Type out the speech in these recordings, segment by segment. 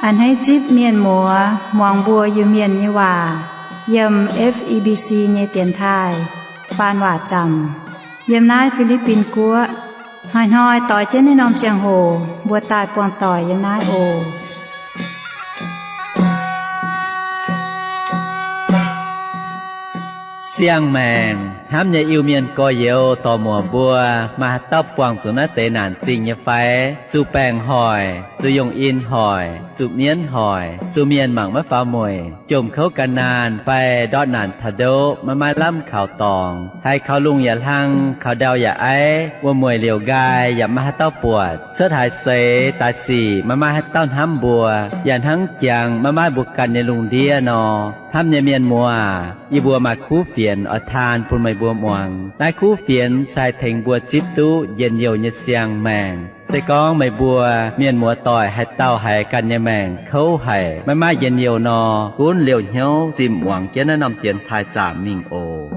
A'hneiv zipv mienh muoz muangx mbuo Iu-Mienh nyei waac yiem F E B C nyei dienx taaih faan waac zaamc, yiem naaiv Fi^li^bin Guoqv. Hnoi-hnoi doix jienv naaiv norm ziangh hoc mbuo daaih buangh doic yiem naaiv oc. Siang-maengc hnamv nyei Iu-Mienh gorx-youz dorc-muoc mbuo, maaih haaix dauh buangh zuqc naaiv deix naanc zingh nyei fai? Zuqc baengc hoic, zuqc yungh in hoic, zuqc mienv hoic, zuqc mienh mangc maiv faaux mueic, jomc kouv gan naanh fai ndortv naanc taux ndoqv maiv maaih lamh kaux dorngx, haiz kaux lungh yaac hlang, kaux ndau yaac aiv, wuom-mueic liouc nqaai yaac maiv maaih haaix dauh buatc, cuotv haaix seix daaih sic maiv maaih haaix dauh hnamv mbuo, yaac hnangv jangx maiv maaih mbuo ganh nyei lungh ndiev nor, hnamv nyei mienh muoz, yie mbuo maaih kuv fienx oix taan bun meih mbuo muangx. Naaiv kuv fienx se haih tengx mbuo zipv duqv njien-youh nyei siang-maengc. Se gorngv meih mbuo mienh muoz doic haaix dauh haiz ganh nyei maengc kouv haic, maiv maaih njien-youh nor, gunv liouh hnyouv zimh muangx jienv naaiv norm dienx taaih zaamc mingh oc.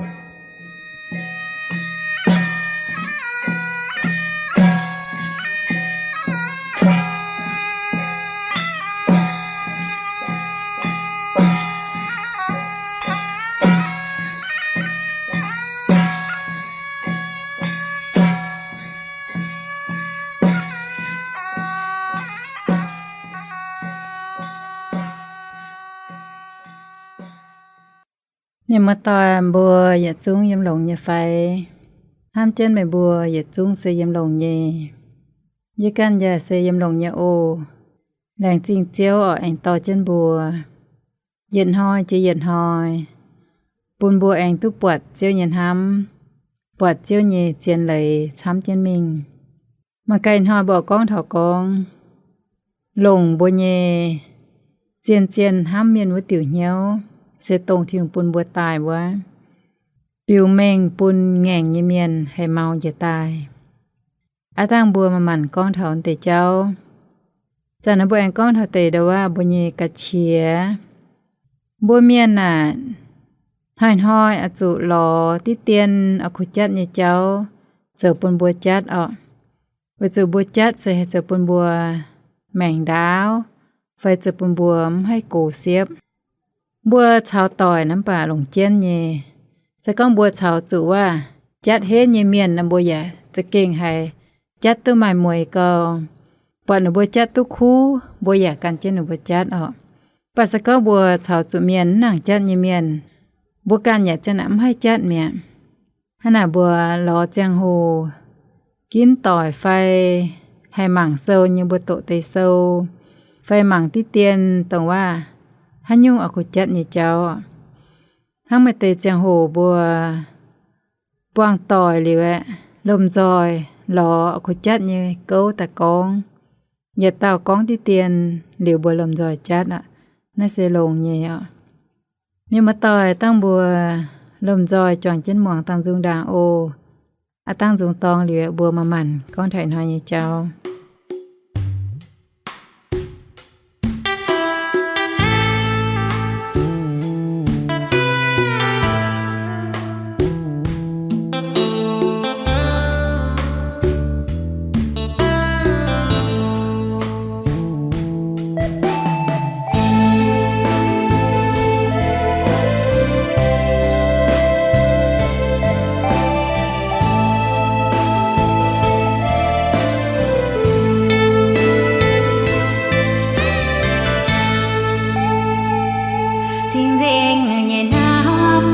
Mienh muoz-doic mbuo yietc zungv yiem longx nyei fai? Hnamv jienv meih mbuo yietc zungv se yiem longx nyei. Yie ganh yaac se yiem longx nyei oc. Laengz zingh Ziouv oc, aengx dorh jienv mbuo yietc hnoi jiex yietc hnoi, bun mbuo aengx duqv buatc Ziouv nyei hnamv, buatc Ziouv nyei zien leiz camv jienv mingh. Mangc gaax ih hnoi mbuo gorngv taux gorngv longc mbuo nyei zien-zien hnamv mienh wuov diuc hnyouv, se dongh Tin-Hungh bun mbuo daaih wuov, biux mengh bun ngaengc nyei mienh haih mau njiec daaih. Aav dangh mbuo manc-manc gorngv taux deix jauv, zanc naaiv mbuo aengx gorngv taux deix ndau wuov mbuo nyei ga'qiex. Mbuo mienh aah, hnoi-hnoi oix zuqc lorz diqv dien oix kuh jatv nyei jauv zoux bun mbuo jatv orqc. Weic zuqc mbuo jatv se haih zoux bun mbuo maengc ndaauv, fai zoux bun mbuo mv haih gox siepv. Mbuo caux doic naaiv mv baac longc jienv nyei. Se gorngv mbuo caux zuqc wuov jatv henv nyei mienh nor, mbuo yaac za'gengh haiz jatv duqv maaih mueix gau. Buatc ninh mbuo jatv duqv kuv, mbuo yaac gan jienv ninh mbuo jatv orqc. Mv baac se gorngv mbuo caux zuqc mienh mv nangc jatv nyei mienh, mbuo ganh yaac ziang naaic mv haih jatv mi'aqv. Hnangv naaic mbuo lorz ziangh hoc ginv doic fai haih mangc sou nyei mbuo doqc deix sou, fai mangc diqv dien dongh wuov haaix nyungc oix kuh jatv nyei jauv. Hnangv maaih deix ziangh hoc mbuo buangh doic liuz aeqv, lomh nzoih lorz oix kuh jatv nyei gouv daaih gorngv. Yietc dauh gorngv diqv dien liuz mbuo lomh nzoih jatv aqv. Naaiv se longx nyei orqc. Mienh muoz-doic, dangh mbuo lomh nzoih juangc jienv muangx dangh nzung ndaangc oc. Aav dangh nzung dorng liuz mbuo manc-manc gorngv taux hnoi nyei jauv. Cing-nzengc nyei hnamv,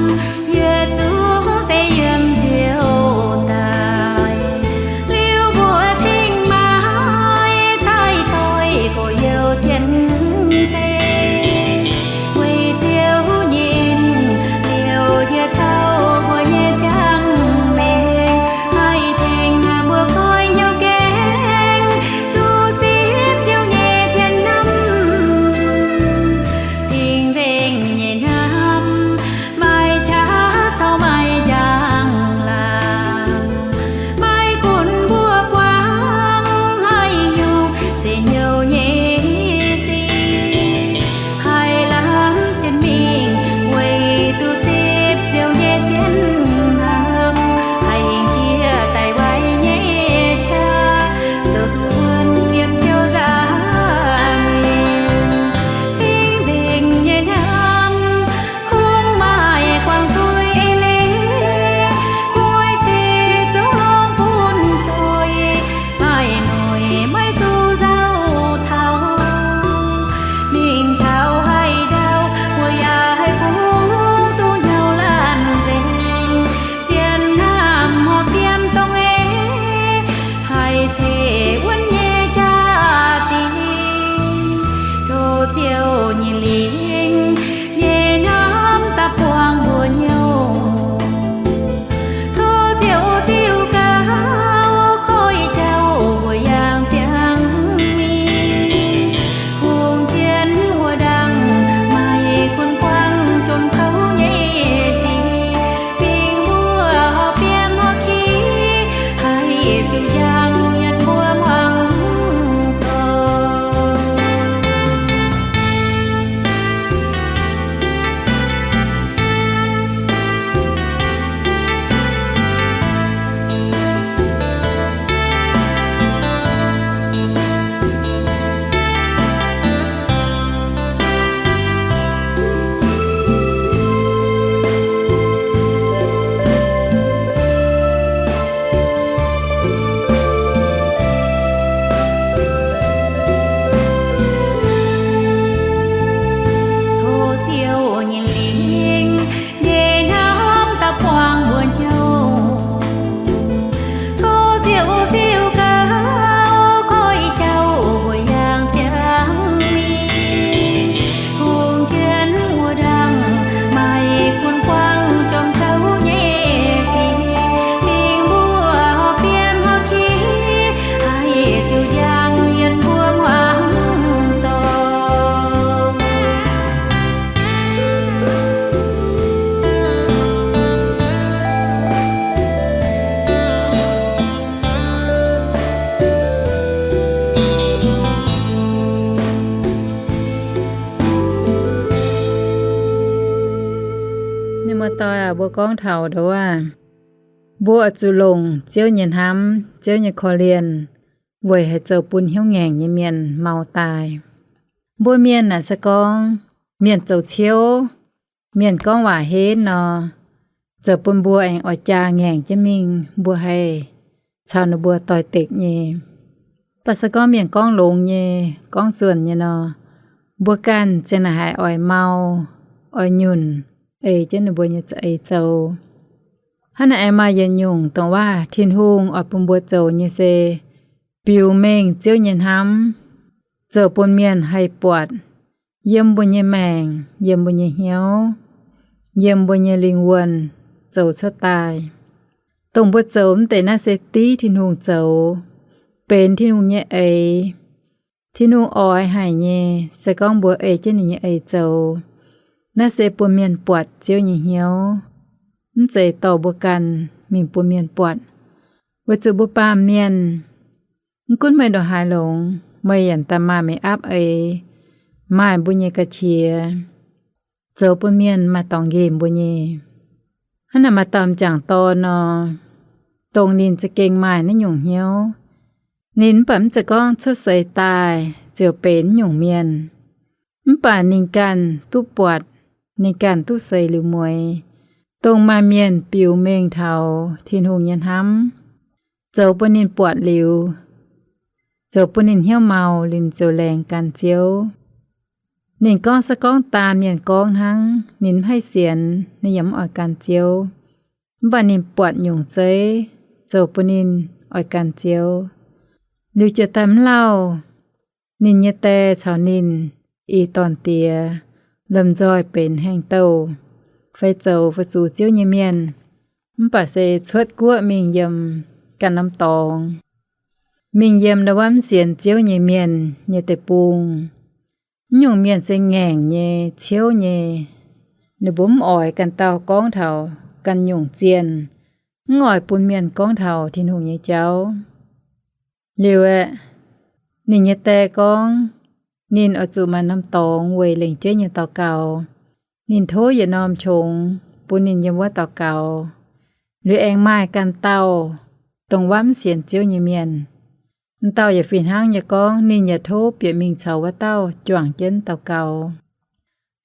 yietc zungv se yiem Ziouv daaih. Liuz mbuo cingx maiv cai doix gorx-youz cien-ceqv, weic Ziouv nyei en liouc yietc dauh mbuo nyei ziangh maengc, haih tengx mbuo goiv hnyouv gaengh duqv zipv Ziouv nyei zien hnamv. Cing-nzengc nyei hnamv, maaih Doic aac, mbuo gorngv taux ndongc wuov, mbuo oix zuqc longc Ziouv nyei hnamv, Ziouv nyei korv-lienh, weic haih zoux bun hnyouv ngaengc nyei mienh mau daaih. Mbuo mienh naaic se gorngv mienh zoux ciouv, mienh gorngv waac henv nor, zoux bun mbuo aengx oix jaa ngaengc jienv mingh mbuo haih caux ninh mbuo doix-dekc nyei. Mv baac se gorngv mienh gorngv longx nyei, gorngv suonc nyei nor, mbuo ganh ziang naaic haiz oix mau, oix nyunc, ei jienv ninh mbuo nyei za'eix zoux. Hnangv naaic aengx maaih yietc nyungc dongh waac Tin-Hungh oix bun mbuo zoux nyei se biux mengh Ziouv nyei hnamv, zoux bun mienh haih buatc yiem mbuo nyei maengc, yiem mbuo nyei hnyouv, yiem mbuo nyei lingh wuonh zoux cuotv daaih. Dongh mbuo zoux mv deix naaiv se div Tin-Hungh zoux, benx Tin-Hungh nyei eix. Tin-Hungh oix haic nyei, se gorngv mbuo ei jienv ninh nyei eix zoux, naaiv se bun mienh buatc Ziouv nyei hnyouv, mv zeiz dorh mbuo ganh mingh bun mienh buatc. Weic zuqc mbuo baamh mienh, mv gunv meih ndongc haaix longx, meih yaac daaih maaih meih aapv eix, maaih mbuo nyei ga'qiex, zoux bun mienh maaih dorngx nqemh mbuo nyei. Hnangv naaic maaih dauh m'jangc dorn nor, dongh ninh za'gengh maaih naaiv nyungc hnyouv. Ninh mv baac mv zeiz gorngv cuotv seix daaih ziouc benx naaiv nyungc mienh. Mv baac ninh ganh duqv buatc, ninh ganh duqv seix liuz mueiz, dongh maaih mienh biux mengh taux Tin-Hungh nyei hnamv, zoux bun ninh buatc liuz, zoux bun ninh hnyouv mau liuz, ninh ziouc laengz gan Ziouv. Ninh gorngv se gorngv daanh mienh gorngv hnangv, ninh mv haih sienx, ninh yaac mv oix gan Ziouv. Mv baac ninh buatc nyungc zeiv, zoux bun ninh oix gan Ziouv. Liuz jiex daaih mv lauh, ninh nyei die caux ninh ih dorn diex lomh nzoih benx haaix dauh fai zoux fu-sux Ziouv nyei mienh, mv baac se cuotv guoqv mingh yiem ganh norm dorngx, mingh yiem ndau wuov mv sienx Ziouv nyei mienh nyei deic-bung. Naaiv nyungc mienh se ngaengc nyei, ciouv nyei. Ninh mbuo mv oix ganh dauh gorngv taux ganh nyungc zienh, mv oix bun mienh gorngv taux Tin-Hungh nyei jauv. Liuz aeqv, ninh nyei die gorngv, ninh oix zuqc maaih norm dorngx weic lengc jeiv nyei daux gaux. Ninh tov yietc norm qongx bun ninh yiem wuov daux gaux. Liuz aengx maaih ganh dauh dongh wuov mv sienx Ziouv nyei mienh, m'dauh yaac fih hnangv nyei gorngv ninh yaac tov bieqc mingh caux wuov dauh juangc jienv daux gaux.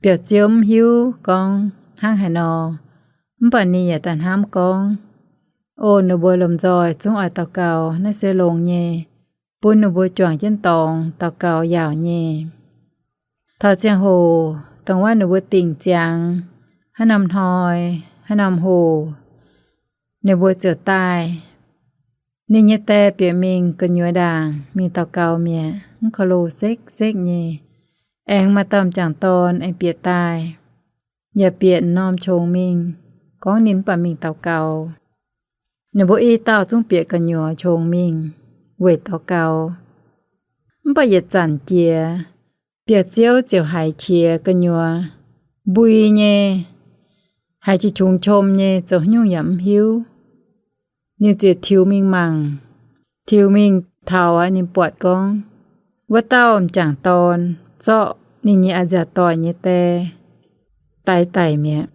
Biauv-ziouv mv hiuv gorngv hnangv haaix nor, mv baac ninh yaac daaih hnamv gorngv, O, ninh mbuo lomh nzoih zungv oix daux gaux, naaiv se longx nyei, bun ninh mbuo juangc jienv dorngx daux gaux yaauc nyei. Taux ziangh hoc dongh wuov ninh mbuo dingc ziangx haaix norm hnoi, haaix norm hoc, ninh mbuo ziouc daaih. Ninh nyei die bieqc mingh gu'nyuoz ndaangc mingh daux gaux mi'aqv, mv korv-lo sekv-sekv nyei. Aengx maaih dauh m'jangc dorn aengx bieqc daaih, yaac bieqc norm qongx mingh, gorngv ninh mv baac mingh daux gaux. Ninh mbuo i dauh zungv bieqc gu'nyuoz qongx mingh weic daux gaux. Mv baac yietc zanc jiex, biauv-ziouv ziouc haiz qiex gu'nyuoz mbui nyei, haiz qiex qongx qom nyei, zoux haaix nyungc yaac mv hiuv. Ninh ziouc tiux mingh mangc, tiux mingh taux aqv, ninh buatc gorngv wuov dauh m'jangc dorn zorqv ninh nyei a'nziaauc doic nyei die daix daic mi'aqv,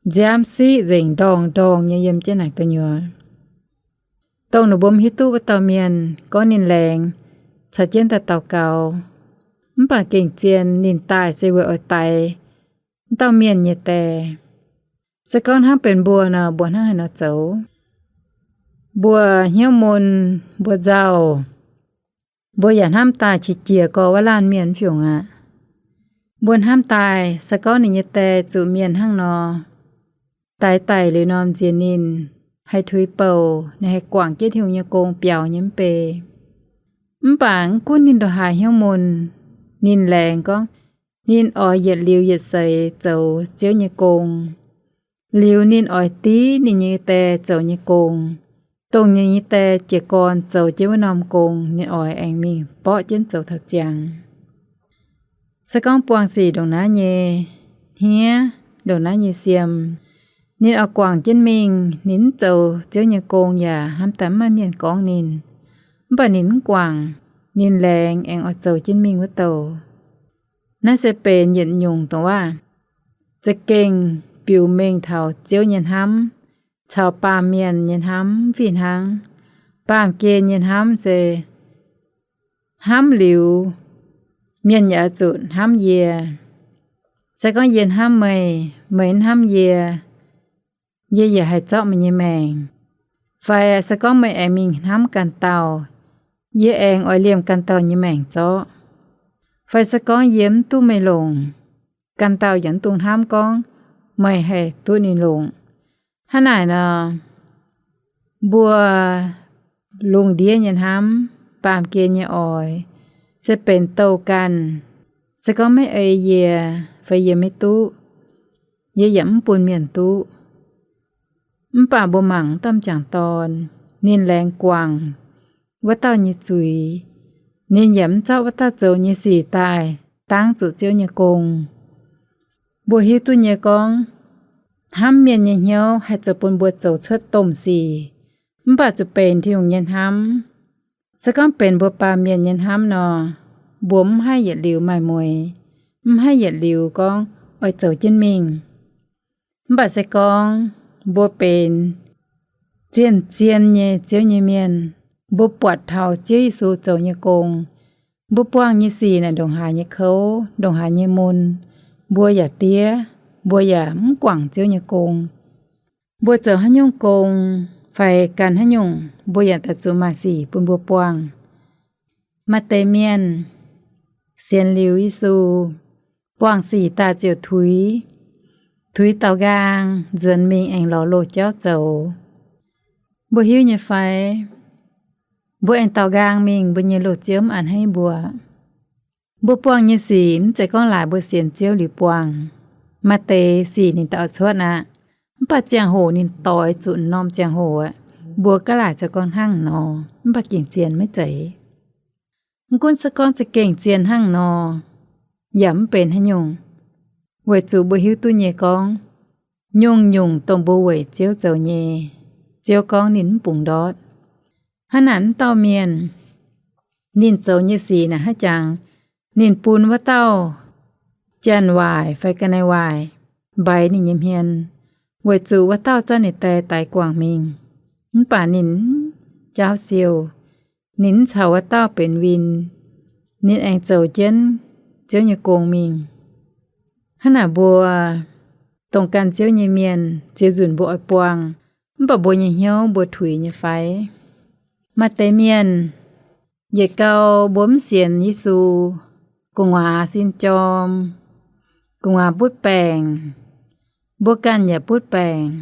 nziaamv siqv nzengc ndorngh ndorngh nyei yiem jienv naaic gu'nyuoz. Dongh ninh mbuo mv hiuv duqv wuov dauh mienh gorngv ninh laengz caux jienv daaih daux gaux, mv baac gengh zien ninh daaih se weic oix daix wuov dauh mienh nyei die. Se gorngv hnangv benx mbuo nor, mbuo hnangv haaix nor zoux? Mbuo hnyouv mun, mbuo nzauh, mbuo yaac hnamv daaih qiex jiez gorx wuov laanh mienh mv fungc aqv. Mbuo hnamv daaih se gorngv ninh nyei die zuqc mienh hnangv nor, daix daic liuz norm nziex ninh haih tuix bouc, ninh haih guangc jienv Tin-Hungh nyei gong biaux nyei mv bei. Mv baac mv gunv ninh ndongc haaix hnyouv mun, ninh laengz gorngv ninh oix yietc liuz yietc seix zoux Ziouv nyei gong. Liuz ninh oix div ninh nyei die zoux nyei gong, dongh ninh nyei die jiez gorn zoux jienv wuov norm gong, ninh oix aengx mingh borqv jienv zoux taux ziangx. Se gorngv buangh sic ndongc naaiv nyei hniev, ndongc naaiv nyei siem, ninh oix guangc jienv mingh, ninh mv zoux Ziouv nyei gong yaac hnamv daaih mv maaih mienh gorngv ninh. Mv baac ninh mv guangc, ninh laengz aengx oix zoux jienv mingh wuov douc. Naaiv se benx yietc nyungc dongh waac za'gengh biux mengh taux Ziouv nyei hnamv caux baamh mienh nyei hnamv fih hnangv. Baamh gen nyei hnamv se hnamv liuz, mienh yaac oix zuqc hnamv yie. Se gorngv yie hnamv meih, meih mv hnamv yie, yie yaac haih zorqv meih nyei maengc. Fai se gorngv meih aengx mingh hnamv ganh dauh, yie aengx oix liemh ganh dauh nyei maengc zorqv. Fai se gorngv yie mv duqv meih longc, ganh dauh yaac mv dungx hnamv gorngv meih haih duqv ninh longc. Hnangv naaic nor, mbuo lungh ndiev nyei hnamv, baamh gen nyei oix, se benx douh ganh. Se gorngv maiv ei yie, fai yie maiv duqv, yie yaac mv bun mienh duqv. Mv baac mbuo mangc wuov dauh m'jangc dorn, ninh laengz guangc wuov dauh nyei zuiz. Ninh yaac mv zorqv wuov dauh zoux nyei sic daaih dangv zuqc Ziouv nyei gong. Mbuo hiuv duqv nyei gorngv, hnamv mienh nyei hnyouv haih zoux bun mbuo zoux cuotv domh sic, mv baac zuqc benx Tin-Hungh nyei hnamv. Se gorngv benx mbuo baamh mienh nyei hnamv nor, mbuo mv haih yietc liuz maaih mueiz, mv haih yietc liuz gorngv oix zoux jienv mingh. Mv baac se gorngv mbuo benx zien-zien nyei Ziouv nyei mienh, mbuo buatc taux Ziouv Yesu zoux nyei gong, mbuo buangh nyei sic naaic ndongc haaix nyei kouv, ndongc haaix nyei mun, mbuo yaac diev, mbuo yaac mv guangc Ziouv nyei gong. Mbuo zoux haaix nyungc gong fai gan haaix nyungc, mbuo yaac daaih zuqc maaih sic bun mbuo buangh. Maaih deix mienh sienx liuz Yesu, buangh sic daaih ziouc tuix, tuix daaux nqaang, nzuonx mingh aengx lorz loz-jauv zoux. Mbuo hiuv nyei fai? Mbuo aengx daaux nqaang mingh, mbuo nyei loz-ziouv mv a'hneiv mbuo. Mbuo buangh nyei sic mv zeiz gorngv laaix mbuo sienx Ziouv liuz buangh. Maaih deix sic ninh daaih oix cuotv aqv, mv baac ziangh hoc ninh doix zuqc norm ziangh hoc aqv. Mbuo gaav laaic zoux gorngv hnangv nor, mv baac gengh zien maiv zeiz. Mv gunv se gorngv za'gengh zien hnangv nor, yaac mv benx haaix nyungc, weic zuqc mbuo hiuv duqv nyei gorngv, nyungc-nyungc dongh mbuo weic Ziouv zoux nyei, Ziouv gorngv ninh mv bungx ndortv. Hnangv naaic, mv dauh mienh ninh zoux nyei sic naaic hnangv jangx, ninh bun wuov dauh janx-waaic fai ga'naaiv-waaic mbaix ninh nyei hmien, weic zuqc wuov dauh zorqv ninh daix daix guangc mingh. Mv baac ninh mv jaauv siou, ninh mv caux wuov dauh benx win, ninh aengx zoux jienv Ziouv nyei gong mingh. Hnangv naaic mbuo dongh gan Ziouv nyei mienh, ziex nzunc mbuo oix buangh, mv baac mbuo nyei hnyouv mbuo tuix nyei fai? Maaih deix mienh yietc gau mbuo mv sienx Yesu, gu'nguaaz sin jorm, gu'nguaaz butv baengc, mbuo ganh yaac butv baengc,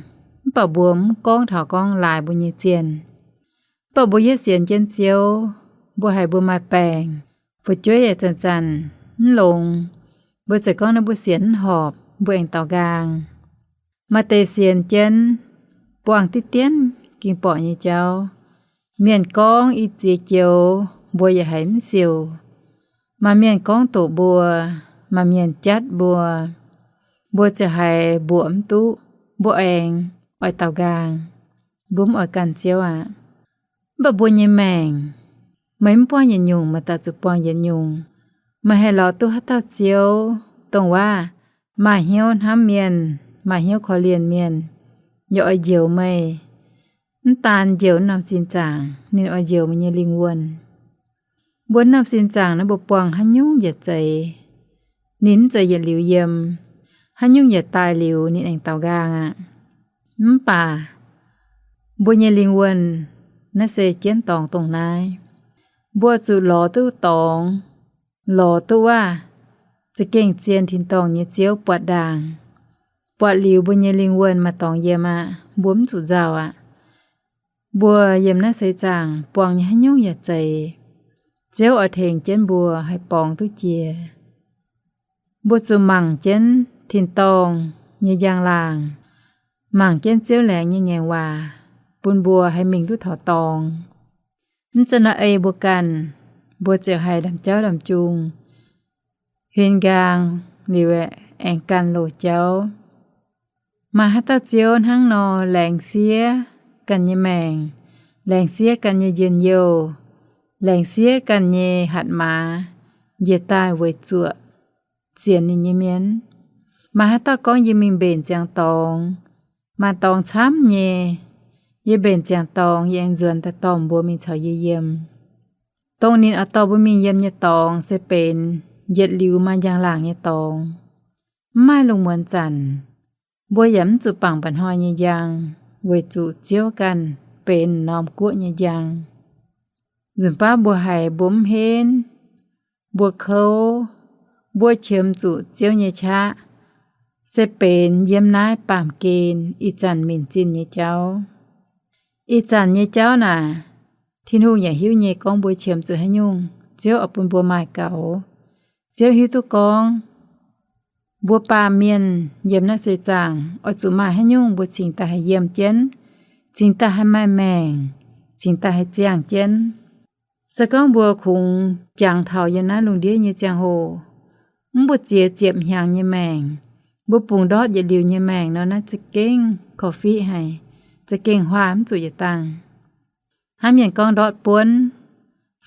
mv baac mbuo mv gorngv taux gorngv laaix mbuo nyei zienh. Mv baac mbuo hiuv sienx jienv Ziouv, mbuo haiz mbuo maaih baengc, fu'jueiv yaac zanc-zanc mv longx, mbuo ziouc gorngv naaiv mbuo sienx mv horpc, mbuo aengx daaux nqaang. Maaih deix sienx jienv buangh diqv dienv ging-borqc nyei jauv. Mienh gorngv i ziex joux, mbuo yaac haiz mv siou. Maaih mienh gorngv doqc mbuo, maaih mienh jatv mbuo, mbuo ziouc haiz mbuoqc mv duqv, mbuo aengx oix daaux nqaang. Mbuo mv oix ganh Ziouv aqv. Mv baac mbuo nyei maengc, meih mv buangh yietc nyungc, meih daaih zuqc buangh yietc nyungc. Meih haih lorz duqv haaix dauh Ziouv, dongh waac maaih hnyouv hnamv mienh, maaih hnyouv korv-lienh mienh, yaac oix njoux meih? Mv daan njoux norm sin zaangc, ninh oix njoux meih nyei lingh wuonh. Mbuo norm sin zaangc naaiv mbuo buangh haaix nyungc yietc zeiz, ninh mv zeiz yietc liuz yiem. Haaix nyungc yietc daaih liuz, ninh aengx daaux nqaang aqv. Mv baac mbuo nyei lingh wuonh naaiv se jienv dorngx dongh naaiv. Mbuo zuqc lorz duqv dorngx, lorz duqv waac za'gengh zien tin-dorngh nyei Ziouv buatc ndaangc. Buatc liuz mbuo nyei lingh wuonh maaih dorngx yiem aqv, mbuo mv zuqc nzauh aqv. Mbuo yiem naaiv seix zaangc buangh nyei haaix nyungc yaac zeiz, Ziouv oix tengx jienv mbuo haih borngz duqv jiex. Mbuo zuqc mangc jienv tin-dorngh nyei njang-laangc, mangc jienv Ziouv laengz nyei ngaengc waac, bun mbuo haih mingh duqv taux dorngx. Mv zeiz nor ei mbuo ganh, mbuo ziouc haiz ndamc jauv ndamc jung, huin nqaang liuz aengx ganh loz-jauv. Maaih haaix dauh Ziouv hnangv nor laengz siev ganh nyei maengc, laengz siev ganh nyei njien-youh, laengz siev ganh nyei hatc maaz njiec daaih weic zuoqc sienx ninh nyei mienh? Maaih haaix dauh gorngv, Yie mingh mbenc ziangx dorngx, maaih dorngx camv nyei, yie mbenc ziangx dorngx, yie aengx nzuonx daaih dorh mbuo mingh caux yie yiem. Dongh ninh oix dorh mbuo mingh yiem nyei dorngx se benx yietc liuz maaih njang-laangc nyei dorngx. Mv maaih lungh muonz zanc, mbuo yaac mv zuqc bangc mba'hnoi nyei njang, weic zuqc Ziouv ganh benx norm guoqv nyei njang. Nzunc baav mbuo haiz mbuo mv henv, mbuo kouv, mbuo qiemx zuqc Ziouv nyei qaqv, se benx yiem naaiv baamh gen ih zanc minc zinh nyei jauv. Ih zanc nyei jauv naaic, Tin-Hungh yaac hiuv nyei gorngv mbuo qiemx zuqc haaix nyungc, Ziouv oix bun mbuo maaih gaux. Ziouv hiuv duqv gorngv mbuo baamh mienh yiem naaiv seix zaangc oix zuqc maaih haaix nyungc mbuo cingx daaih haih yiem jienv, cingx daaih haih maaih maengc, cingx daaih haih ziangh jienv. Se gorngv mbuo kungx jangx taux yiem naaiv lungh ndiev nyei ziangh hoc, mv mbu'ziex ziepc hnyangx nyei maengc, mbuo bungx ndortv yietc liuz nyei maengc nor, naaiv za'gengh korv-fiqv haic, za'gengh huaang mv zuqc yietc dangh. Hnangv mienh gorngv ndortv buonv,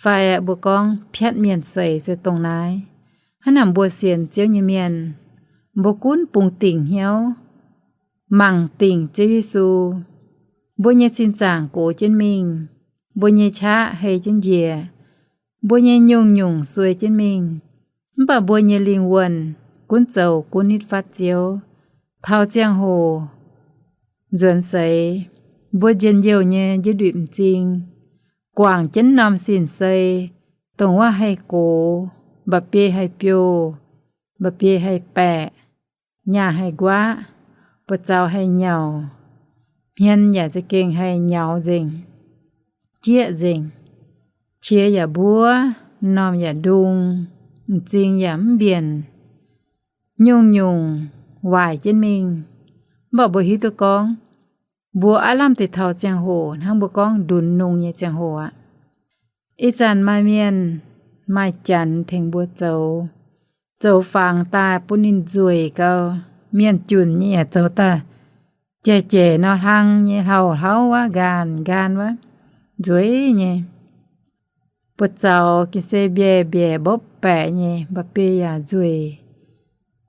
fai mbuo gorngv piatv mienh seix se dongh naaiv. Hnangv naaic mbuo sienx Ziouv nyei mienh, mbuo gunv bungx dingc hnyouv, mangc dingc Ziouv Yesu. Mbuo nyei sin zaangc gox jienv mingh, mbuo nyei qaqv hei jienv njiec, mbuo nyei nyungc-nyungc suei jienv mingh, mv baac mbuo nyei lingh wuonh gunv zoux gunv nitv fatv Ziouv. Taux ziangh hoc nzuonx seix, mbuo njien-youh nyei njiec nduqc m'zing, guangc jienv norm sin-sei, dongh wuov haih gox, mba'biei haih biouh, mba'biei haih baeqc, nyaah haih nquaqv, buoz-zaux haih nyauc, hmien yaac za'gengh haih nyaux nzengc, jieqv nzengc, qiex yaac mbuov, m'normh yaac ndung, m'zing yaac mv mbienc, nyungc-nyungc waaic jienv mingh. Mv baac mbuo hiuv duqv gorngv, mbuo aav lamh deix taux ziangh hoc hnangv mbuo gorngv ndunx nungh nyei ziangh hoc aqv. Ih zanc maaih mienh maaih Janx tengx mbuo zoux, zoux fangx daaih bun ninh nzueic gau. Mienh junc nyei yaac zoux daaih jaic-jaic nor, hlang nyei, hlauv-hlauv wuov, nqaanh nqaanh wuov, nzueic nyei. Buoz-zaux ga'sie mbiaeqc mbiaeqc mbopv baeqc nyei, mba'biei yaac nzueic.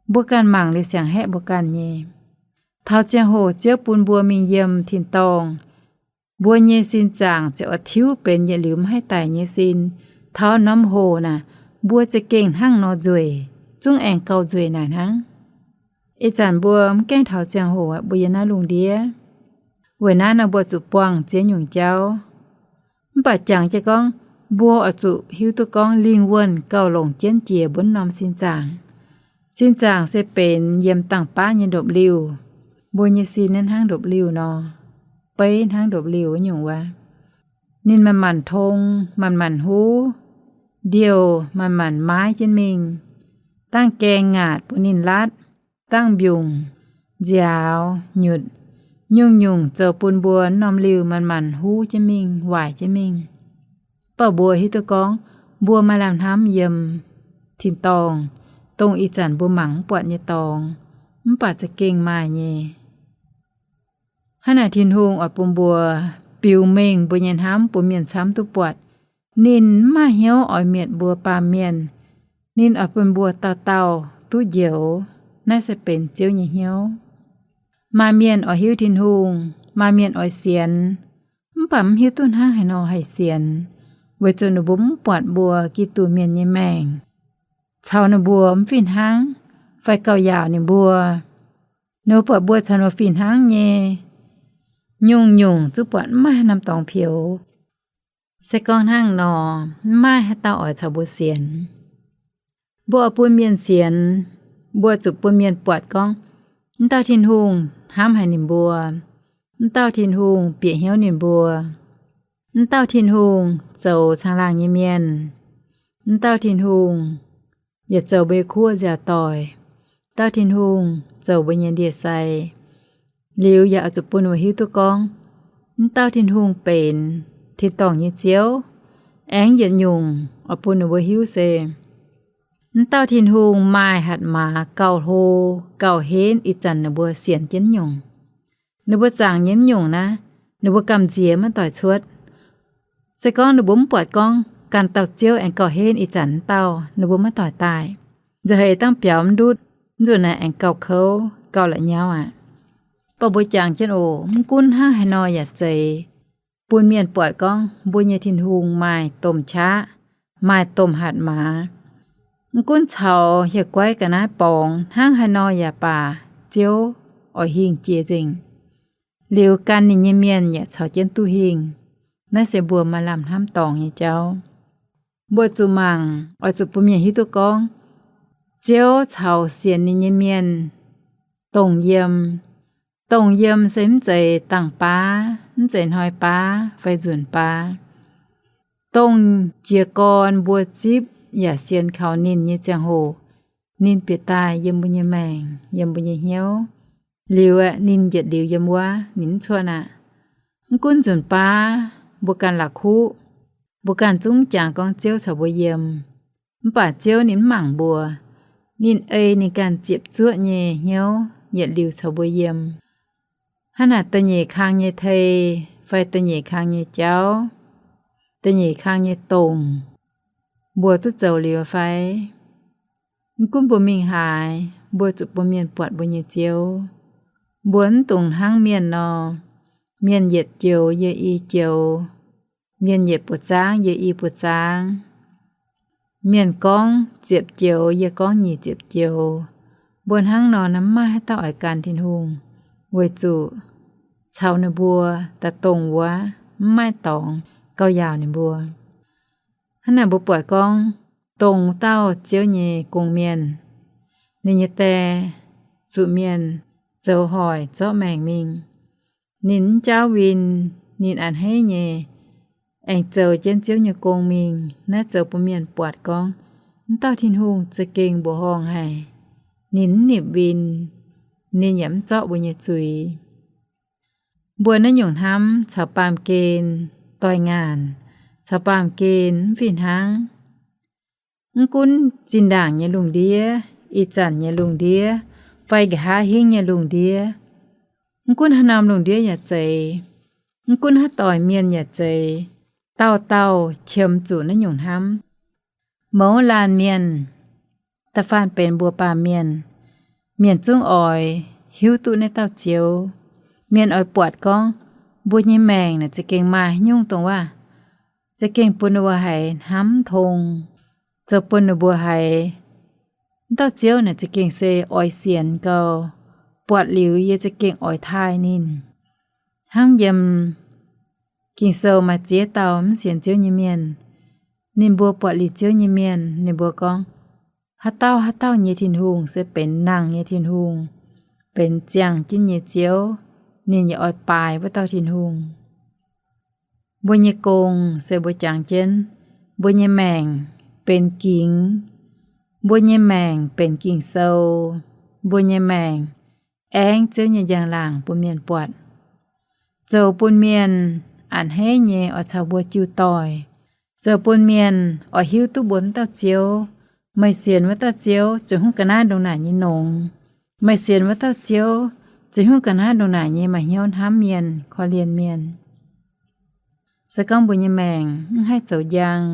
Mbuo ganh mangc liuz siangx haeqv mbuo ganh nyei. Taux ziangh hoc Ziouv bun mbuo mingh yiem tin-dorngh, mbuo nyei sin zaangc ziouc oix tiuv benx yietc liuz mv haih daic nyei sin. Taux norm hoc naaic, mbuo za'gengh hnangv nor nzueic, zungv aengx gauh nzueic naaic hnangv. Ih zanc mbuo mv gaengh taux ziangh hoc aqv, mbuo yiem naaiv lungh ndiev. Weic naaiv nor mbuo zuqc buangh ziex nyungc jauv. Mv baac jangx jienv gorngv, mbuo oix zuqc hiuv duqv gorngv lingh wuonh gauh longc jienv jiex mbuo norm sin zaangc. Sin zaangc se benx yiem dangh baav nyei ndopv-liuh. Mbuo nyei sin naaiv hnangv ndopv-liuh nor, beiv hnangv ndopv-liuh wuov nyungc wuov. Ninh manc-manc tong, manc-manc huv, ndiouh manc-manc maaiv jienv mingh. Dangh gaeng ngaatc bun ninh latv, dangh mbiungc, nziaaux, nyutc, nyungc-nyungc zoux bun mbuo norm liuh manc-manc huv jienv mingh, waaic jienv mingh. Mv baac mbuo hiuv duqv gorngv, mbuo maaih lamh hnamv yiem tin-dorngh, dongh ih zanc mbuo mangc mv buatc nyei dorngx, mv baac za'gengh maaih nyei. Hnangv naaic Tin-Hungh oix bun mbuo biux mengh mbuo nyei hnamv bun mienh camv duqv buatc. Ninh mv maaih hnyouv oix mietc mbuo baamh mienh. Ninh oix bun mbuo dauh dauh duqv njoux. Naaiv se benx Ziouv nyei hnyouv. Maaih mienh oix hiuv Tin-Hungh, maaih mienh oix sienx, mv baac mv hiuv duqv hnangv haaix nor haih sienx, weic zuqc ninh mbuo mv buatc mbuo Giduc Mienh nyei maengc caux ninh mbuo mv fih hnangv, fai gauh yaauc ninh mbuo. Ninh mbuo buatc mbuo caux ninh mbuo fih hnangv nyei, nyungc-nyungc zungv buatc mv maaih haaix norm dorngx pioux. Se gorngv hnangv nor, mv maaih haaix dauh oix caux mbuo sienx. Mbuo oix bun mienh sienx, mbuo zuqc bun mienh buatc gorngv, mv dauh Tin-Hungh hnamv haic ninh mbuo, mv dauh Tin-Hungh bieqc hnyouv ninh mbuo, mv dauh Tin-Hungh zoux caangh laangh nyei mienh, mv dauh Tin-Hungh yaac zoux mbuo nyei kuv nziaauc doic, dauh Tin-Hungh zoux mbuo nyei ndie-sai. Liuz yaac oix zuqc bun ninh mbuo hiuv duqv gorngv, mv dauh Tin-Hungh benx tin-dorngh nyei Ziouv. Aengx yietc nyungc oix bun ninh mbuo hiuv se, mv dauh Tin-Hungh maaih hatc maaz gauh hlo, gauh henv ih zanc ninh mbuo sienx jienv nyungc. Ninh mbuo zaangc nyei mv nyungc naaiv, ninh mbuo gamh nziex maiv doic cuotv. Se gorngv ninh mbuo mv buatc gorngv ganh dauh Ziouv aengx gauh henv ih zanc mv dauh, ninh mbuo maiv doic daaih. Nzauh heix dangh biaux mv ndutv, Nzunc naaiv aengx gauh kouv, gauh la'nyauv aqv. Baac mbuo jangx jienv oc, mv gunv hnangv haaix nor yaac zeiz, bun mienh buatc gorngv mbuo nyei Tin-Hungh maaih domh qaqv, maaih domh hatc maaz. Mv gunv caux hieh guaiv ga'naaiv borngz hnangv haaix nor yaac baac, Ziouv oix hingh jiex nzengc. Liuz gan ninh nyei mienh yaac caux jienv duqv hingh. Naaiv se mbuo maaih lamh hnamv dorngx nyei jauv. Mbuo zuqc mangc, oix zuqc bun mienh hiuv duqv gorngv, Ziouv caux sienx ninh nyei mienh dongh yiem. Dongh yiem se mv zeiz dangh baav, mv zeiz hnoi baav fai nzunc baav. Dongh jiez gorn mbuo zipv yaac sienx kaux ninh nyei ziangh hoc, ninh bieqc daaih yiem mbuo nyei maengc, yiem mbuo nyei hnyouv. Liuz aeqv, ninh yietc liuz yiem wuov, ninh mv cuotv aqv. Mv gunv nzunc baav mbuo ganh la'kuqv, mbuo ganh zungv jangx gorngv Ziouv caux mbuo yiem, mv baac Ziouv ninh mv mangc mbuo. Ninh ei ninh ganh ziepc zuoqv nyei hnyouv yietc liuz caux mbuo yiem. Hnangv naaic da'nyeic kang nyei tei fai da'nyeic kang nyei jauv, da'nyeic kang nyei dongh, mbuo duqv zoux liuz fai? Mv gunv mbuo mingh haaix, mbuo zuqc bun mienh buatc mbuo nyei Ziouv. Mbuo mv dungx hnangv mienh nor, mienh yietc joux yie i joux, mienh yietc buoz zaangv yie i buoz zaangv, mienh gorngv ziepc joux yie gorngv nyic ziepc joux. Mbuo hnangv nor mv maaih haaix dauh oix gan Tin-Hungh, weic zuqc caux ninh mbuo daaih dongh wuov mv maaih dorngx gauh yaauc ninh mbuo. Hnangv naaic mbuo buatc gorngv dongh dauh Ziouv nyei gong-mienh, ninh nyei die zuqc mienh zoux hoic zorqv maengc mingh. Ninh mv jaauv win, ninh a'hneiv nyei aengx zoux jienv Ziouv nyei gong mingh. Naaiv zoux bun mienh buatc gorngv, mv dauh Tin-Hungh za'gengh mbuoqc horngh haic. Ninh mv nipc win, ninh yaac mv zorqv mbuo nyei zuiz. Mbuo naaiv nyungc hnamv caux baamh gen doix-ngaanc, caux baamh gen mv fih hnangv. Mv gunv zinh ndaangc nyei lungh ndiev, ih zanc nyei lungh ndiev, fai nqa'haav hingv nyei lungh ndiev, mv gunv haaix norm lungh ndiev yaac zeiz, mv gunv haaix doic mienh yaac zeiz, dauh dauh qiemx zuqc naaiv nyungc hnamv. Mouz laanh mienh, da'faanh benx mbuo baamh mienh, mienh zungv oix hiuv duqv naaiv dauh Ziouv. Mienh oix buatc gorngv mbuo nyei maengc naaic za'gengh maaih haaix nyungc dongh waac za'gengh bun ninh mbuo haiz hnamv tong, zoux bun ninh mbuo haiz, mv dauh Ziouv naaic za'gengh se oix sienx gau, buatc liuz yie za'gengh oix taaih ninh. Hnangv yiem Ging-Sou maaih ziex dauh mv sienx Ziouv nyei mienh, ninh mbuo buatc liuz Ziouv nyei mienh, ninh mbuo gorngv, haaix dauh haaix dauh nyei Tin-Hungh se benx nangh nyei Tin-Hungh, benx ziangh jienv nyei Ziouv, ninh yaac oix baaix wuov dauh Tin-Hungh. Mbuo nyei gong se mbuo jangx jienv, mbuo nyei maengc benx gingx, mbuo nyei maengc benx Ging-Sou, mbuo nyei maengc aengv Ziouv nyei njang-laangc bun mienh buatc, zoux bun mienh a'hneiv nyei oix caux mbuo jiu doic, zoux bun mienh oix hiuv duqv mbuo wuov dauh Ziouv. Meih sienx wuov dauh Ziouv zuqc hungv ga'naaiv ndongc naaic nyei nongx. Meih sienx wuov dauh Ziouv zuqc hungv ga'naaiv ndongc naaic nyei maaih hnyouv hnamv mienh, korv-lienh mienh. Se gorngv mbuo nyei maengc mv haih zoux njang,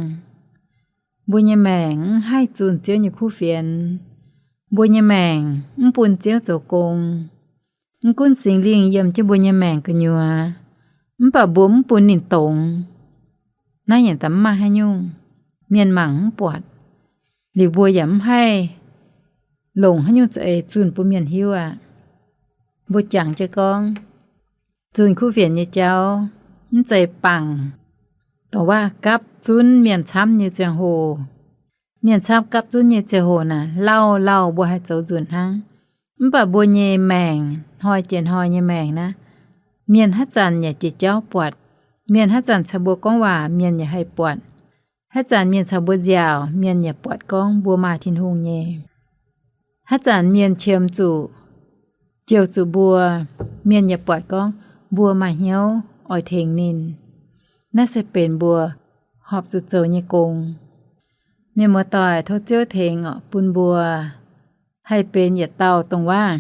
mbuo nyei maengc mv haih zunh Ziouv nyei kuv fienx, mbuo nyei maengc mv bun Ziouv zoux gong, mv gunv Singx Lingh yiem jienv mbuo nyei maengc gu'nyuoz, mv baac mbuo mv bun ninh dongz, naaiv yaac da'mv maaih haaix nyungc. Mienh mangc mv buatc, liuz mbuo yaac mv haih longc haaix nyungc za'eix zunh bun mienh hiuv aqv. Mbuo jangx jienv gorngv, zunh kuv fienx nyei jauv mv zeiz bangc dongh waac gapv zunv mienh camv nyei ziangh hoc. Mienh camv gapv zunv nyei ziangh hoc naaic, lauh lauh mbuo haih zoux nzunc hnangv. Mv baac mbuo nyei maengc, hnoi jiex hnoi nyei maengc naaiv, mienh haaix zanc yaac jiex jauv buatc. Mienh haaix zanc caux mbuo gorngv waac, mienh yaac haih buatc. Haaix zanc mienh caux mbuo nziaauc, mienh yaac buatc gorngv mbuo maaih Tin-Hungh nyei. Haaix zanc mienh qiemx zuqc, jouh zuqc mbuo, mienh yaac buatc gorngv mbuo maaih hnyouv oix tengx ninh. Naaiv se benx mbuo horpc zuqc zoux nyei gong. Mienh muoz-doic, tov Ziouv tengx bun mbuo haih benx yietc dauh dongh waac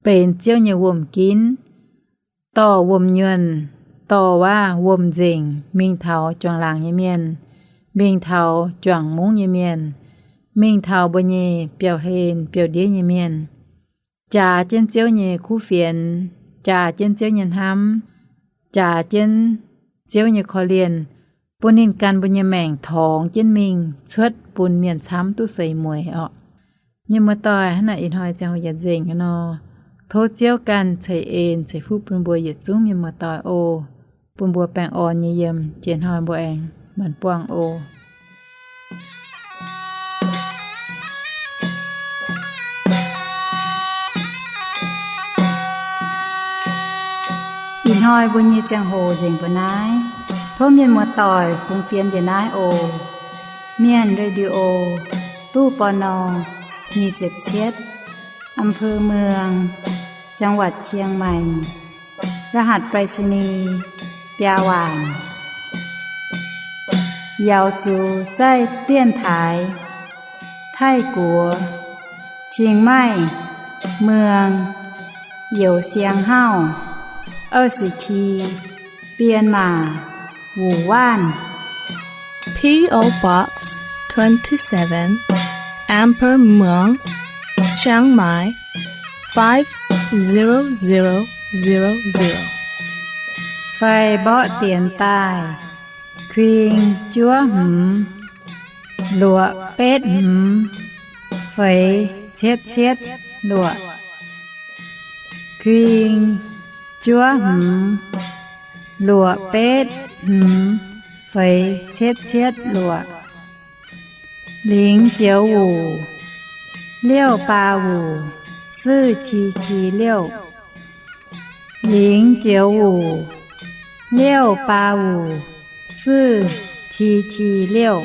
benx Ziouv nyei wuom-ginv, dorh wuom-nyuonh, dorh waac wuom-nzengc mingh taux juangc laangc nyei mienh, mingh taux juangc mungv nyei mienh, mingh taux mbuo nyei biauv-hlen biauv-ndiev nyei mienh, jaax jienv Ziouv nyei kuv fienx, jaax jienv Ziouv nyei hnamv, jaax jienv Ziouv nyei korv-lienh, bun ninh gan mbuo nyei maengc torngx jienv mingh cuotv bun mienh camv duqv seix mueiz orqc. Mienh muoz-doic, hnangv naaic ih hnoi ziangh hoc yietc nzengc nor, tov Ziouv ganh ceix en ceix fuqv bun mbuo yietc zungv mienh muoz-doic oc. Bun mbuo baengh orn nyei yiem, jiex hnoi mbuo aengx maanc buangh oc. Ih hnoi mbuo nyei ziangh hoc nzengc mbuo naaiv. Tov mienh muoz-doic fungx fienx njiec naaiv oc. Mienh Radio, ตู้ ปณ. nyic ziepc cietv, อำเภอเมือง จังหวัดเชียงใหม่ รหัสไปรษณีย์ biaa waanc. Yaux zuqc zaih 电台 Taiv-Guoqv, Chiang Mai, Muang, Youz Siang Hauv, 二十七, Bienh Maac, Wuonh Waanv. P O Box twenty-seven, อำเภอเมือง Chiang Mai, five zero zero zero zero. Fai mborqv dienx daaih, kuing juov hmz, luoqc betv hmz, feix cietv cietv luoqc. Kuing juov hmz, luoqc betv hmz, feix cietv cietv luoqc. 零九五, 六八五, 四七七六. 零九五, 六八五, 四七七六.